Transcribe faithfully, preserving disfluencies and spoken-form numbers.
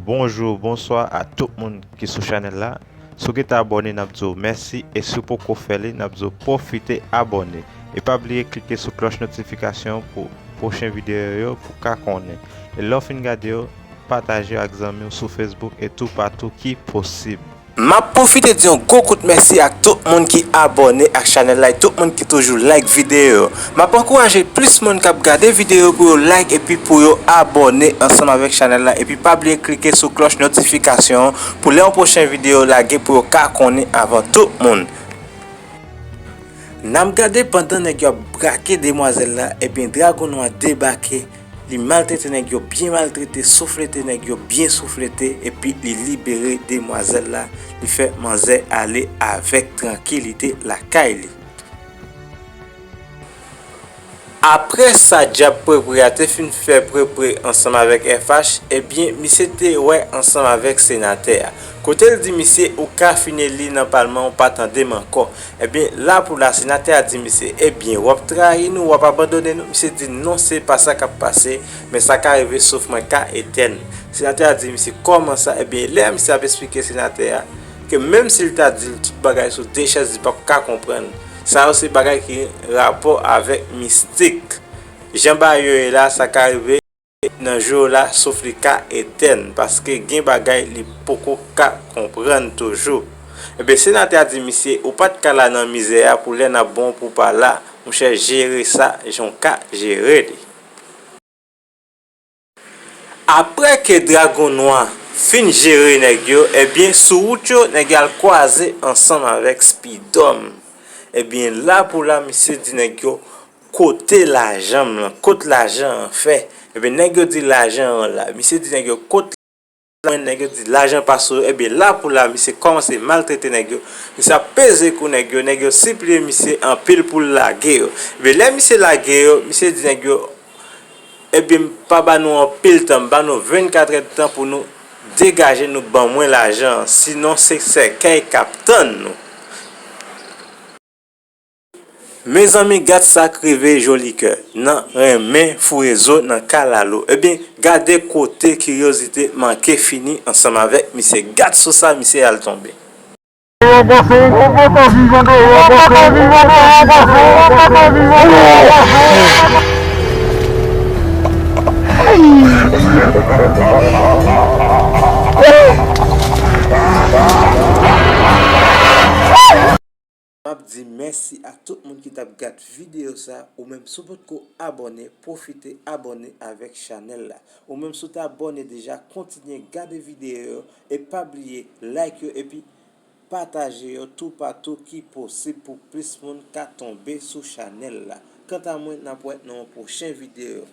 Bonjou, bonswa a tout moun ki sou chanèl la. Si w gentan abòne, n ap di w mèsi, e si w poko fè li, n ap di w pwofite abòne. E pa bliye klike sou klòch notifikasyon pou pwochen videyo yo pou w ka konnen. E lè w fin gade yo, pataje yo ak zanmi w sou Facebook e toupatou ki posib. M ap pwofite di yon gwo kout mèsi ak tout moun ki abòne ak chanèl la e tout moun ki toujou like videyo yo. M ap ankouraje plis moun k ap gade videyo yo pou yo like epi pou yo abòne ansanm avèk chanèl la. Epi pa bliye klike sou klòch notifikasyon an pou lè yon pwochen videyo lage pou yo ka konnen avan tout moun. N ap gade pandan nèg yo ap brake demwazèl la, ebyen, Dragon Nwa debake. Li maltrete nèg yo, byen maltrete, souflete nèg yo, byen souflete, epi li libere demwazèl la. Li fè manzè ale avèk trankilite lakay li. Apre sa dyab prepre a te fin fè prepre ansanm avèk F H, ebyen, misye te wè ansanm avèk senatè a. Kote l di misye, ou ka fin eli nan palman, ou pa tande m ankò. Ebyen, la pou la, senatè a di misye, ebyen, w ap trayi nou, w ap abandone nou. Misye di, non, se pa sa k ap pase, men sa ka rive, souf mwen ka etèn. Senatè a di misye, kòman sa? Ebyen, lè misye ap esplike senatè a, ke menm si l ta di l tout bagay sou de chèz, li p ap ka konprann. Sa yo se bagay ki rapò avèk mistik. Jan bagay yo ye la, sa ka rive nan jou yo la, souf li ka etèn, paske gen bagay li poko ka konprann toujou. Ebyen, senatè a di misye, ou pa t ka la nan mizè a pou lè n ap bon pou pa la, monchè, jere sa jan w ka jere li. Apre ke Dragon Nwa fin jere nèg yo, ebyen, sou wout yo, nèg yo al kwaze ansanm avèk Spidòm. Ebyen, la pou la, misye di nèg yo, kote lajan m lan? Kot lajan an fè? Ebyen, nèg yo di lajan an la. Misye di nèg yo, kot lajan mwen? Nèg yo di lajan pa sou yo. Ebyen, la pou la, misye kòmanse maltrete nèg yo. Misye ap peze kou nèg yo. Nèg yo sipliye misye anpil pou l lage yo. Ebyen, lè misye lage yo, misye di nèg yo, ebyen, m pa ba nou anpil tan, m ba nou vennkat èdtan pou nou degaje nou, ban mwen lajan an, sinon se sèkèy k ap tann nou. Mezanmi, gad sa k rive Jolikè nan renmen foure zo nan kalalou. Ebyen, gade kote kiryozite manke fini ansanm avèk misye. Gad sou sa misye al tonbe. M ap di mèsi ak tout moun ki t ap gad videyo sa. Ou menm, si w potko abòne, pwofite abòne avèk chanèl la. Ou menm, si w te abòne deja, kontinye gade videyo yo e pa bliye like yo epi pataje yo toupatou ki posib pou plis moun ka tonbe sou chanèl la. Kanta mwen, n ap wè nan yon pwochen videyo.